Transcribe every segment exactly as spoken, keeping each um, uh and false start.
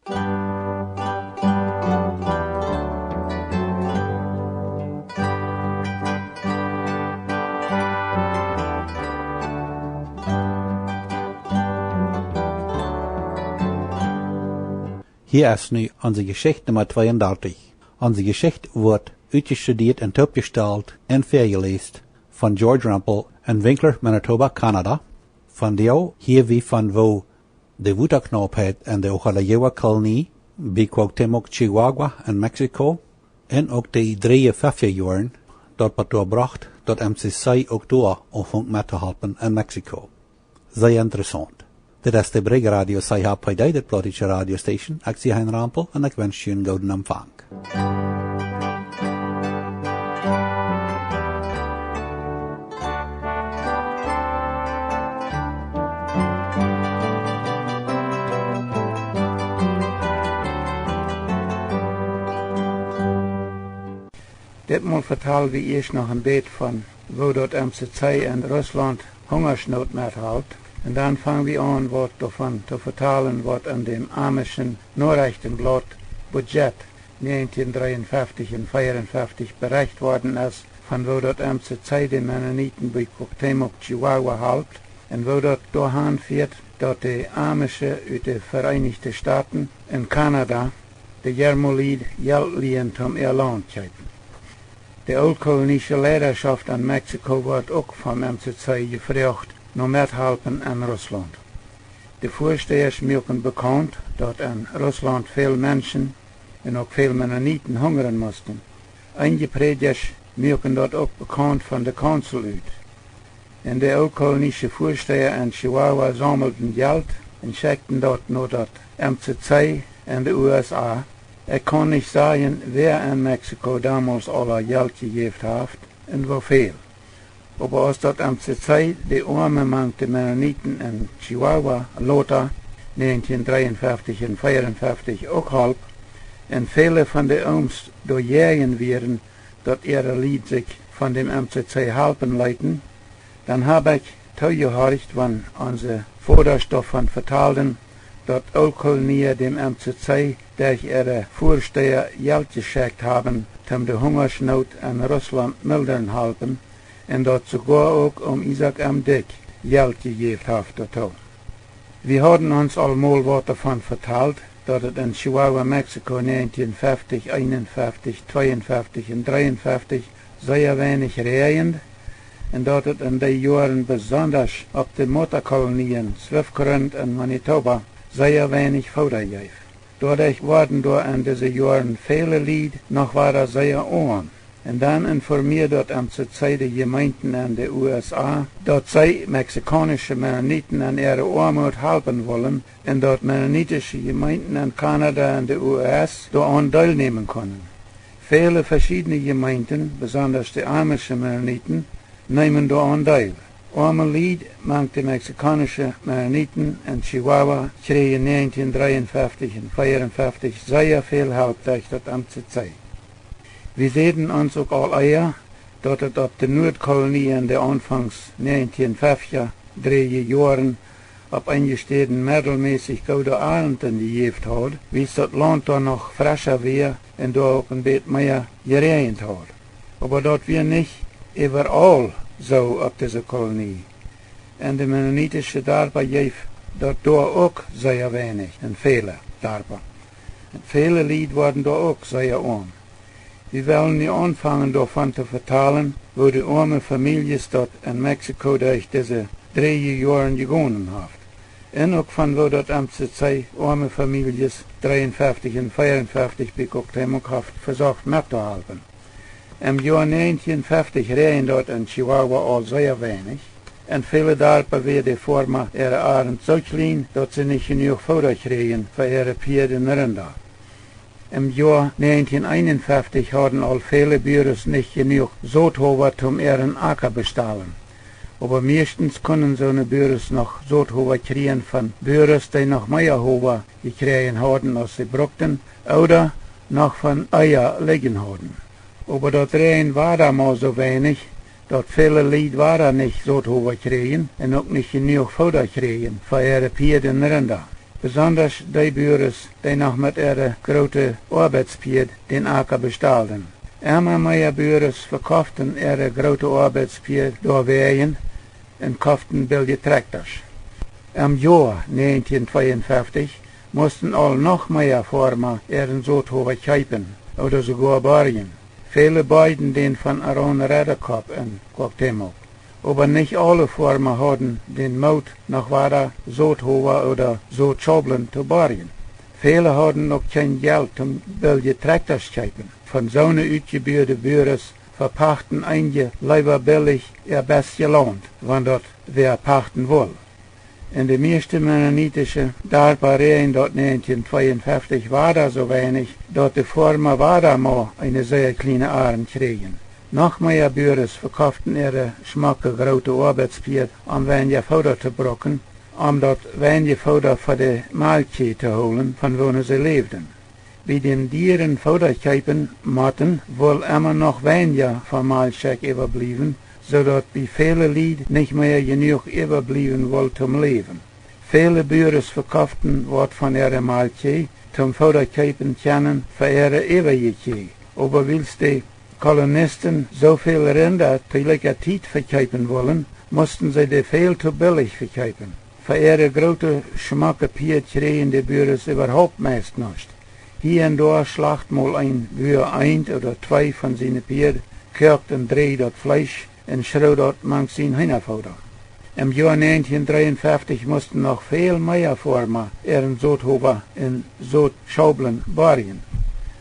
Hia es nu onse Jeschicht Numma tweeundartich. Onse Jeschicht woat utjestudieet un toopjestalt un väajeläst von George Rempel en Winkler, Manitoba, Kanada. Vondoag hia wie von woo de Wotaknaupheit en de Ojalajewwa Kolonie bie Cuauhtémoc, Chihuahua en Mexiko, un uk de dree-, fefja Joaren, daut waut doa brocht, daut M C C uk doa aunfunk mettohalpen en Mexiko. Sea interessaunt. Dit es de Brigj Radio C H P D, de plautdietsche Radiostation. Ekj sie Hein Rempel un ekj wensch junt gooden Empfang. Ditmol vetal wie ieescht noch een bät von woo daut M C C en Russlaunt Hungasnoot methalpt. Un dan fang wie aun waut doavon to vetalen, waut en däm amischen Norechteblaut Budget 1953 un 54 berecht worden es, von woo daut M C C de Mennoniten bie Cuauhtémoc, Chihuahua halpt, un woo daut doahan fieet, daut de Amische ut de Vereenichte Stoten un Kanada de Yermo-Lied Jelt lieen toom äa Launt kjeepen. De ooltkolonische Leidaschoft en Mexiko wort uk vom M C C jefroacht no methalpen en Russlaunt. De Väastehasch muaken bekaunt, daut en Russlaunt väl Menschen un uk väl Mennoniten hungren musten. Eenje Prädjasch muaken daut uk bekaunt von de Council ut. Un de ooltkolonische Väasteha en Chihuahua saumelden Jelt un schekjten daut no daut M C C en de U S A. Ekj kaun nich sajen, wäa en Mexiko donmols aula Jelt jejäft haft un woo väl. Oba aus daut M C C de Oame mank de Mennoniten en Chihuahua lota 1953 un 54 uk holp, un väle von de Ooms doajäajen wieren, daut äare Lied sikj von däm M C C halpen leeten, dan hab ekj toojehorcht, wan onse Vodasch doavon vetalden, daut Ooltkolonia däm M C C derch äare Väasteha Jelt jeschekjt haben, toom de Hungasnoot en Russlaunt mildren halpen, un daut soogoa uk Oom Isaak M. Dyck Jelt jejäft haft doatoo. Wie hauden ons aul mol waut doavon vetalt, daut et en Chihuahua, Mexiko 1950, 51, 52 un 53 sea weinich räajend, un daut et en dee Joaren besondasch opp de Mutakolonien Swift Current un Manitoba sea weinich Fooda jeef. Doaderch worden doa en dise Joaren väle Lied noch wada sea oam. Un dan informieed daut M C C de Jemeenten en de U S A, daut see mexikaunische Mennoniten en äare Oamoot halpen wullen, un daut mennonitische Jemeenten en Kanada un de U S doaraun deelnämen kunnen. Väle veschiedne Jemeenten, besondasch de amische Mennoniten, neemen doaraun deel. Oame Lied mank de mexikaunische Mennoniten en Chihuahua kjrieejen 1953 un 54 sea väl Help derch daut M C C. Wie säden ons uk aul ea, daut et opp de Nuadkolonie en de aunfangs 1950 dreeje Joaren opp eenje Städen meddelmäßig goode Arnten jejäft haud, wiels daut Launt doa noch frescha wia un doa uk een bät mea jeräajent haud. Oba daut wia nich äwaraul soo opp dise Kolonie. En de mennonitische Darpa jeef daut doa uk sea weinich en väle Darpa. Un väle Lied worden doa uk sea oam. Wie wellen nu aunfangen doavon to vetalen, woo de oame Famieljes daut en Mexiko derch dise dreeje Joaren jegonen haft. Un uk von woo daut M C C oame Famieljes 53 un 54 bie Cuauhtémoc haft vesocht mettohalpen. Em Joa 1950 räajend daut en Chihuahua aul sea weinich. En väle Darpa wia de Foarma äare Arnt soo kjlien, daut see nich jenuach Fooda kjrieejen fa äare Pieed un Rinda. Em Joa 1951 hauden aul väle Buares nich jenuach Sothowa toom äaren Acka bestalen. Oba mieschtens kunnen soone Buares noch Sothowa kjrieen von Buares, dee noch mea Howa jekjräajen hauden aus see brukten, ooda noch von Eia lijen hauden. Oba daut räajend wada mau soo weinich, daut väle Lied wada nich Sothowa kjrieejen un uk nich jenuach Fooda kjrieejen fa äare Pieed un Rinda. Besondasch dee Buares, dee noch met äare groote Oabeitspieed dän Acka bestalden. Emma mea Buares vekoften äare groote Oabeitspieed doawäajen un koften billje Trakjtasch. Em Joa näajentieen tweeunfeftich musten aul noch mea Foarma äaren Sothowa kjeepen ooda soogoa borjen. Väle borjden dän von Aaron Redekop en Cuauhtémoc. Oba nich aule Foarma hauden dän Moot, noch wada Sothowa ooda Sotschaublen to borjen. Väle hauden uk kjeen Jelt toom billje Trakjtasch kjeepen. Von soone utjebuade Buares vepachten eenje leewa billich äa bestje Launt, wan daut wäa pachten wull. En de mieeschte mennonitische Darpa räajend daut näajentieen tweeunfeftich wada soo weinich, daut de Foarma wada mau eene sea kjliene Arnt kjrieejen. Noch mea Buares vekoften äare schmocke groote Oabeitspieed, om weinja Fooda to brucken, om daut weinje Fooda fa de Malkjkjieej to hoolen, von woone see läwden. Bie däm dieren Fooda kjeepen motten wull emma noch weinja fa Malkjschekj äwabliewen, soo daut bie väle Lied nich mea jenuach äwabliewen wull toom läwen. Väle Buares vekoften waut von äare Malkjkjieej, toom Fooda kjeepen kjennen fa äare äwaje Kjieej. Oba wiels de Kolonisten soo väl Rinda to jlikja Tiet vekjeepen wullen, musten see dee väl to billich vekjeepen. Fa äare groote schmocke Pieed kjrieejen de Buares äwahaupt meist nuscht. Hia un doa schlacht mol een Bua eent ooda twee von siene Pieed, koakt un dreid daut Fleesch un schrow daut mank sien Heenafooda. Em Joa näajentieen dreeunfeftich musten noch väl mea Foarma äaren Sothowa un Sotschaublen borjen.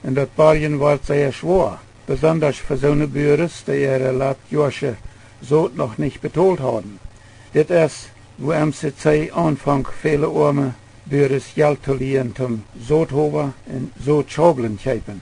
Un daut Borjen wort sea schwoa, besondasch fa soone Buares, dee äare latjoasche Sot noch nich betolt hauden. Dit es, wua M C C aunfonk, väle oame Buares Jelt to lieen toom Sothowa un Sotschaublen kjeepen.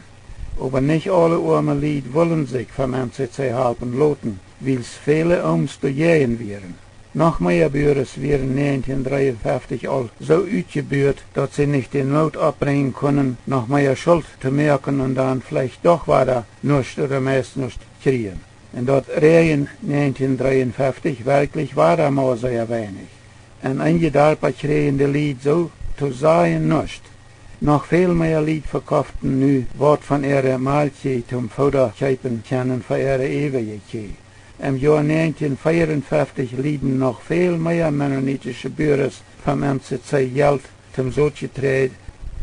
Oba nich aule oame Lied wullen sikj von M C C halpen loten, wiels väle Ooms doajäajen wieren. Noch mea Buares wieren näajentieen dreeunfeftich aul soo utjebuat, daut see nich dän Moot oppbrinjen kunnen, noch mea Schult to moaken un dan veleicht doch wada nuscht ooda meist nuscht kjrieen. Un daut räajend näajentieen dreeunfeftich werkjlich wada mau sea weinich. En eenje Darpa kjrieejen de Lied soo to sajen nuscht. Noch väl mea Lied vekoften nu waut von äare Malkjkjieej toom Fooda kjeepen kjennen fa äare äwaje Kjieej. Em Joa näajentieen veeunfeftich lieden noch väl mea mennonitische Buares von M C C Jelt toom Sotjetreid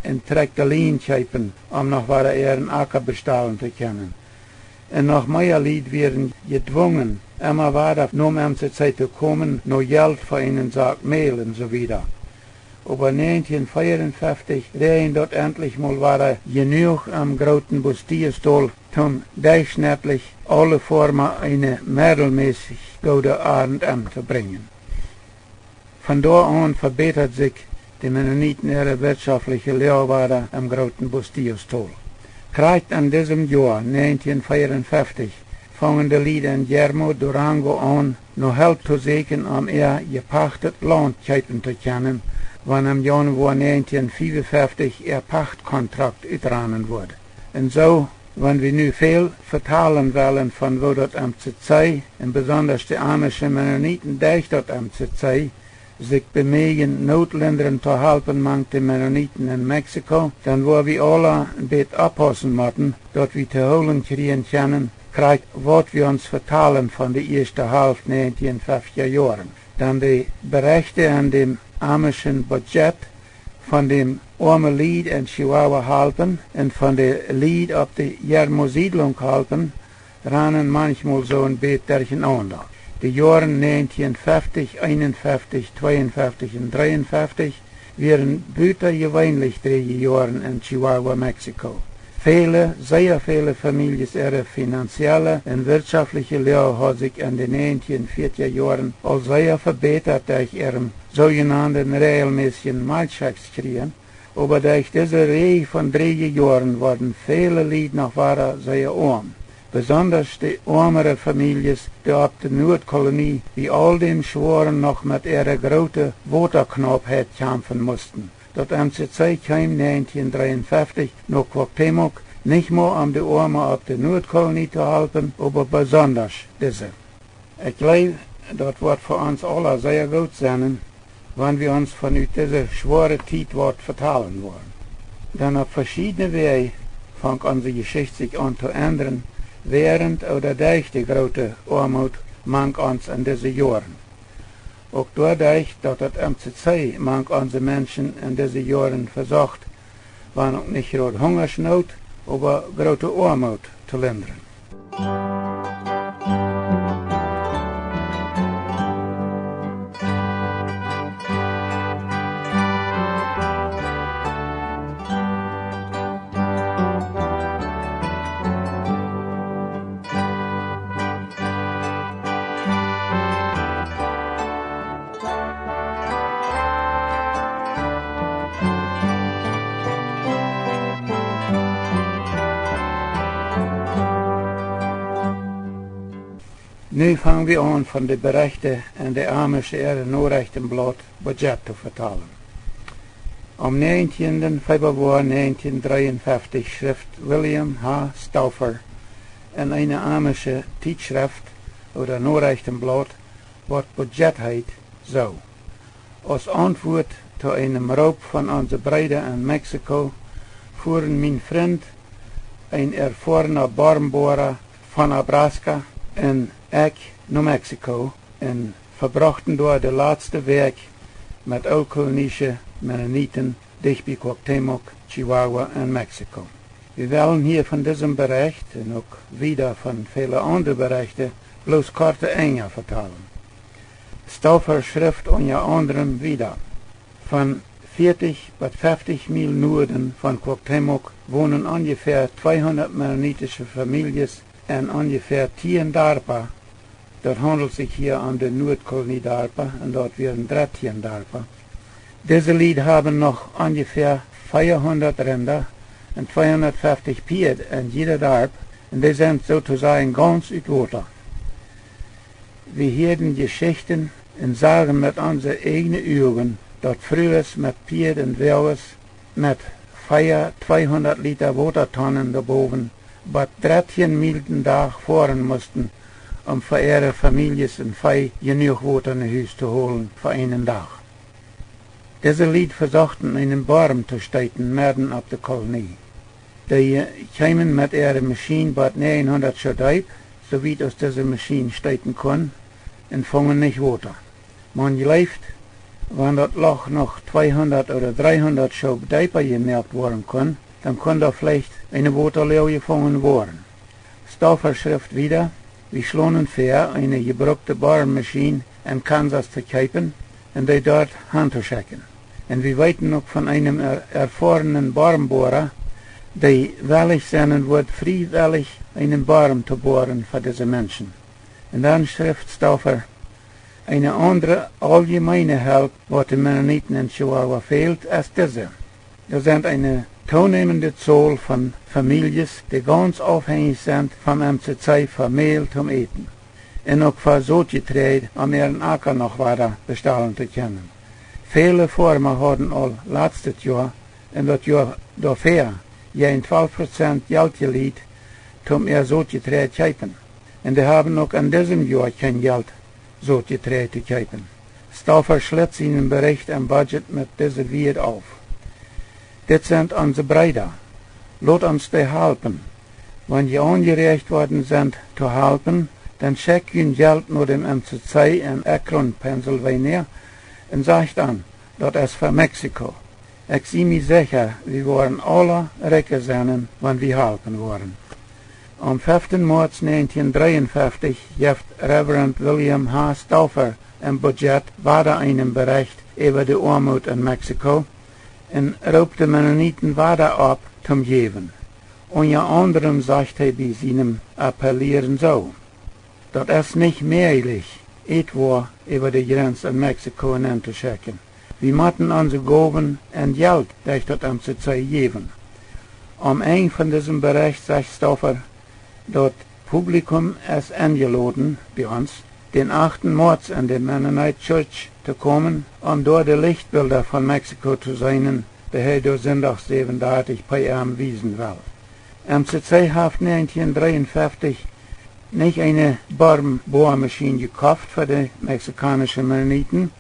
un Trakjta Lien kjeepen, om noch wada äaren Acka bestalen to kjennen. Un noch mea Lied wieren jedwungen, emma wada nom M C C to komen, no Jelt fa eenen Sak Mäl un soo wieda. Oba näajentieen veeunfeftich räajend daut entlich mol wada jenuach em grooten Bustillos-Dol, toom derchschnittlich aule Foarma eene medelmässich goode Arnt enn to brinjen. Von doa aun vebätad sikj de Mennoniten äare wirtschoftliche Loag wada em grooten Bustillos-Tol. Krakjt en disem Joa, näajentieen veeunfeftich, fungen de Lied en Yermo, Durango aun, no Help to sieekjen, om äa jepachtet Launt kjeepen to kjennen, wan em Januoa näajentieen fiewunfeftich äa Pachtkontrakt utranen wudd. Un soo, wan wie nu väl vetalen wellen von woo daut M C C, un besondasch de amische Mennoniten derch daut M C C, sikj bemieejen, Nootlindren to halpen mank de Mennoniten en Mexiko, dan woa wie aula een bät oppaussen motten, daut wie to hoolen kjrieen kjennen, krakjt waut wie ons vetalen von de ieeschte Halft näajentieen feftja Joaren. Dan de Berechte en däm amischen Budget von däm oame Lied en Chihuahua halpen un von de Lied opp de Yermo Siedlunk halpen, ranen manchmol soo een bät derchenaunda. De Joaren näajentieen feftich, eenunfeftich, tweeunfeftich un dreeunfeftich wieren butajeweenlich dreeje Joaren en Chihuahua, Mexiko. Väle, sea väle Famieljes äare finanzielle un wirtschoftliche Loag haud sikj en de näajentieen fieftja Joaren aul sea vebätat derch äaren soojenanden rejelmässjen Malkjschekjs kjrieen, oba derch dise Räj von dreeje Joaren worden väle Lied noch wada sea oam. Besondasch de oamere Famieljes, dee opp de Nuadkolonie bie aul däm Schwoaren noch met äare groote Wotaknaupheit kjamfen musten. Daut M C C kjeem näajentieen dreeunfeftich no Cuauhtémoc, nich mau om de Oame opp de Nuadkolonie to halpen, oba besondasch dise. Ekj jleew, daut woat fa ons aula sea goot sennen, wan wie ons von ut dise schwoare Tiet waut vetalen woaren. Dan opp veschiedne Wäaj fangt onse Jeschicht sikj aun to endren, wäarent ooda derch de groote Oamoot mank ons en dise Joaren. Uk doaderch, daut daut M C C mank onse Menschen en dise Joaren vesocht, wan uk nich groot Hungasnoot, oba groote Oamoot to lindren. Nu fang wie aun von de Berechte en de Amische äare Norichtenblaut Budget to vetalen. Aum negentieenden Februar negentien dreeunfeftich schrift William H. Stauffer en eene amische Tietschreft ooda Norichtenblaut, waut Budget heet, soo: Aus Auntwuat to eenem Roop von onse Breeda en Mexiko fuaren mien Frint, een erfoarna Bormboara von Nebraska, un ekj no Mexiko un vebrochten doa de latste Wäakj met ooltkolonische Mennoniten dicht bie Cuauhtémoc, Chihuahua en Mexiko. Wie wellen hia von disem Berecht un uk wieda von väle aundre Berechte bloos korte Enja vetalen. Stauffer schrift unja aundrem wieda: Von vieetich bat feftich Miel Nuaden von Cuauhtémoc wonen onjefäa tweehundat mennonitische Famieljes en onjefäa tieen Darpa. Daut haundelt sikj hia om de Nuadkolonie Darpa un daut wieren dartieen Darpa. Dise Lied haben noch onjefäa veahundat Rinda un tweehundat feftich Pieed en jieda Darp, un dee sent soo to sajen gaunz ut Wota. Wie hieeden Jeschichten un sagen met onse ieejne Uagen, daut Frues met Pieed un Woages met vea tweehundat Lita Wotatonnen doa bowen bat dartieen Miel den Dach foaren musten, om fa äare Famieljes un Vee jenuach Wota no Hus to holen fa eenen Dach. Dise Lied vesochten eenen Borm to steeten medden opp de Kolonie. Dee kjeemen met äare Maschien bat näajenhundat Schoo deep, soo wiet aus dise Maschien steeten kunn, un fungen nich Wota. Maun jleeft, wan daut Loch noch tweehundat ooda dreehundat Schoo deepa jemoakt woaren kunn, dan kunn doa veleicht eene Wotaloo jefungen woaren. Stauffer schrift wieda: Wie schlonen väa, eene jebrukte Bormmaschien en Kansas to kjeepen un dee doa han to schekjen. Un wie weeten uk von eenem er-, erfoarnen Bormboara, dee wellich sennen wudd, friewellich eenen Borm to boaren fa dise Menschen. Un dan schrift Stauffer: Eene aundre auljemeene Help, waut de Mennoniten en Chihuahua fält, es dise: Doa sent eene toonämende Tol von Famieljes, dee gaunz aufhenjich sent von M C C fa Mäl toom Äten un uk fa Sotjetreid, om äaren Acka noch wada bestalen to kjennen. Väle Foarma hauden aul latstet Joa un daut Joa doaväa jäajen twalf Prozent Jelt jelieet, toom äa Sotjetreid kjeepen. Un dee haben uk en disem Joa kjeen Jelt, Sotjetreid to kjeepen. Stauffer schlit sienen Bericht em Budget met dise Wieed auf: Dit sent onse Breeda. Lot ons dee halpen. Wan jie aunjeräacht worden sent to halpen, dan schekjt jun Jelt no däm M C C en Akron, Pennsylvania, un sajcht an, daut es fa Mexiko. Ekj sie mie secha, wie woaren aula rikja sennen, wan wie halpen woaren. Aum feften Moaz negentien dreeunfeftich jeft Reverend William H. Stauffer em Budget wada eenen Berecht äwa de Oamoot en Mexiko un roopt de Mennoniten wada opp toom jäwen. Unja aundrem sajcht hee bie sienem Appellieren soo: Daut es nich mäajlich, Ätwoa äwa de Jrenz en Mexiko nenn to schekjen. Wie motten onse Gowen en Jelt derch daut M C C jäwen. Aum Enj von disem Berecht sajcht Stauffer: Daut Publikum es enjeloden bie ons dän achten Moaz en de Mennonite Church to komen, om doa de Lichtbilda von Mexiko to seenen, dee hee doa Sindach säwen dartich P M wiesen well. M C C haft negentien dreeunfeftich nich eene Bormboamaschien jekoft fa de mexikaunische Mennoniten,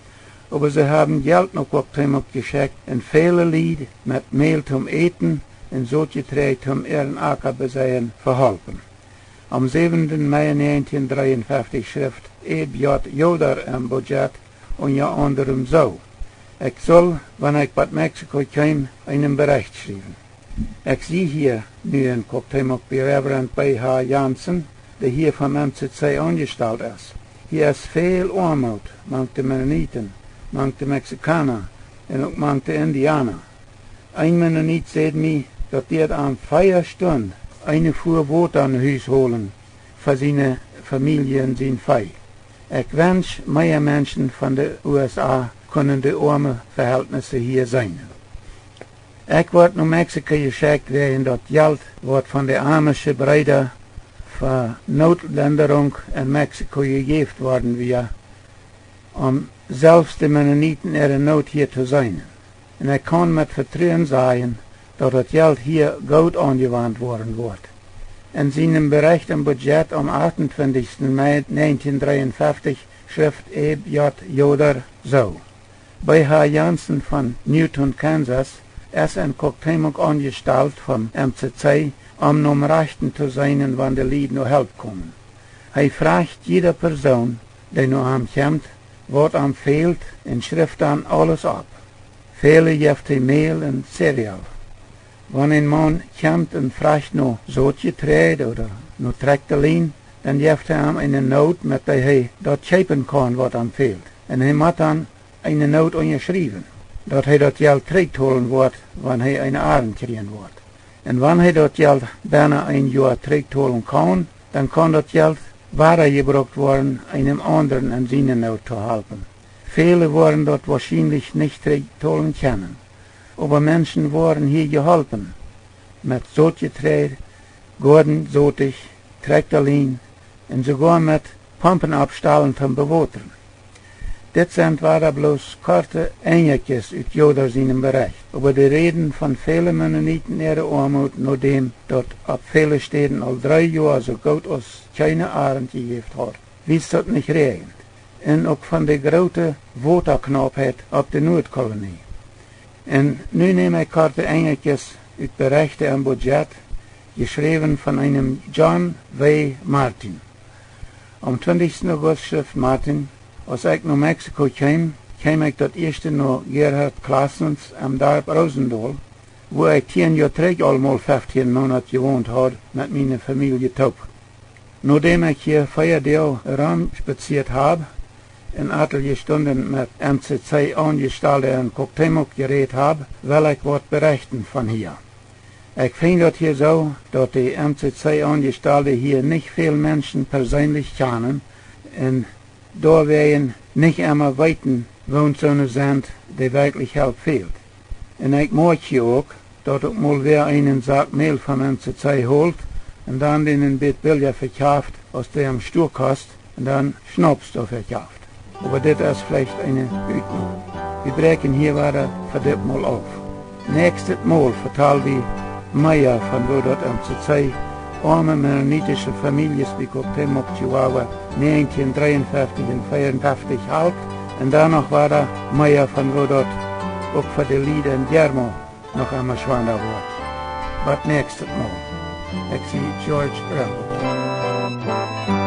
Oba see haben Jelt no Cuauhtémoc jeschekjt un väle Lied met Mäl toom Äten un Sotjetreid toom äaren Acka beseien veholpen. Aum säwenden Mei näajentieen dreeunfeftich schrift Abe J. Yoder em Budget unja aundrem soo: Ekj sull, wan ekj bat Mexiko kjeem, eenen Berecht schriewen. Ekj sie hia nu en Cuauhtémoc bie Reverend B. H. Janzen, dee hia vom M C C aunjestalt es. Hia es väl Oamoot mank de Mennoniten, mank de Mexikauna un uk mank de Indiauna. Een Mennonit säd mie, daut dee aun vea Stund eene Fua Wota no Hus holen fa siene Famielje un sien Vee. Ekj wensch, mea Menschen von de U S A kunnen de oame Vehältnisse hia seenen. Ekj wort no Mexiko jeschekjt wäajen daut Jelt, waut von de amische Breeda fa Nootlenderunk en Mexiko jejäft worden wia, om selfst de Mennoniten äare Noot hia to seenen. Un ekj kaun met Vetruen sajen, daut daut Jelt hia goot aunjewant woaren woat. En sienem Berecht em Budget aum achtuntwintichsten Mei näajentieen dreeunfeftich schrift Abe J. Yoder soo: B. H. Janzen von Newton, Kansas, es en Cuauhtémoc aunjestalt vom M C C, om nom Rechten to seenen, wan de Lied no Help komen. Hee frajcht jieda Persoon, dee no am kjemt, waut am fält, un schrift dan aules opp. Väle jeft hee Mäl un Cereal. Wan een Maun kjemt un frajcht no Sotjetreid ooda no Trakjtalien, dan jeft hee am eene Noot, met dee hee daut kjeepen kaun, waut am fält. Un hee mott dan eene Noot unjaschriewen, daut hee daut Jelt trigjtolen woat, wan hee eene Arnt kjrieen woat. Un wan hee daut Jelt bennen een Joa trigjtolen kaun, dan kaun daut Jelt wada jebrukt woaren, eenem aundren en siene Noot to halpen. Väle woaren daut woarschienlich nich trigjtolen kjennen, oba Menschen woaren hia jeholpen met Sotjetreid, Goadensotich, Trakjtalien un soogoa met Pompen oppstalen toom bewotren. Dit sent wada bloos korte Enjakjes ut Yoder sienem Berecht, oba dee räden von väle Mennoniten äare Oamoot, no däm daut opp väle Städen aul dree Joa soo goot aus kjeene Arnt jejäft haud, wiels daut nich räajent, un uk von de groote Wotaknaupheit opp de Nuadkolonie. Un nu näm ekj korte Enjakjes ut Berechte em Budget, jeschräwen von eenem John W. Martin. Aum twintichsten August schrift Martin: Aus ekj no Mexiko kjeem, kjeem ekj daut ieeschte no Gerhard Klassens em Darp Rosendahl, wua ekj tieen Joa trigj aul mol feftieen Moonat jewont haud met miene Famielje toop. Nodäm ekj hia vea Doag romspazieet hab un atelje Stunden met M C C Aunjestalde en Cuauhtémoc jerät hab, well ekj waut berechten von hia. Ekj finj daut hia soo, daut de M C C Aunjestalde hia nich väl Menschen perseenlich kjanen un doawäajen nich emma weeten, woont soone sent, dee werkjlich Help fält. Un ekj moakj hia uk, daut uk mol wäa eenen Sak Mäl vom M C C holt un dan dän een bät billja vekjaft aus dee em Stua kost un dan Schnaps doafäa kjaft. Oba dit es veleicht eene Utnom. Wie bräakjen hia wada fa dit Mol auf. Näakjstet Mol vetal wie mea von woo daut M C C oame mennonitische Famieljes bie Cuauhtémoc, Chihuahua, näajentieen dreeunfeftich un veeaunfeftich halpt, un dan noch wada mea von woo daut uk fa de Lied en Yermo noch emma schwanda woat. Bat näakjstet Mol. Ekj sie George Rempel.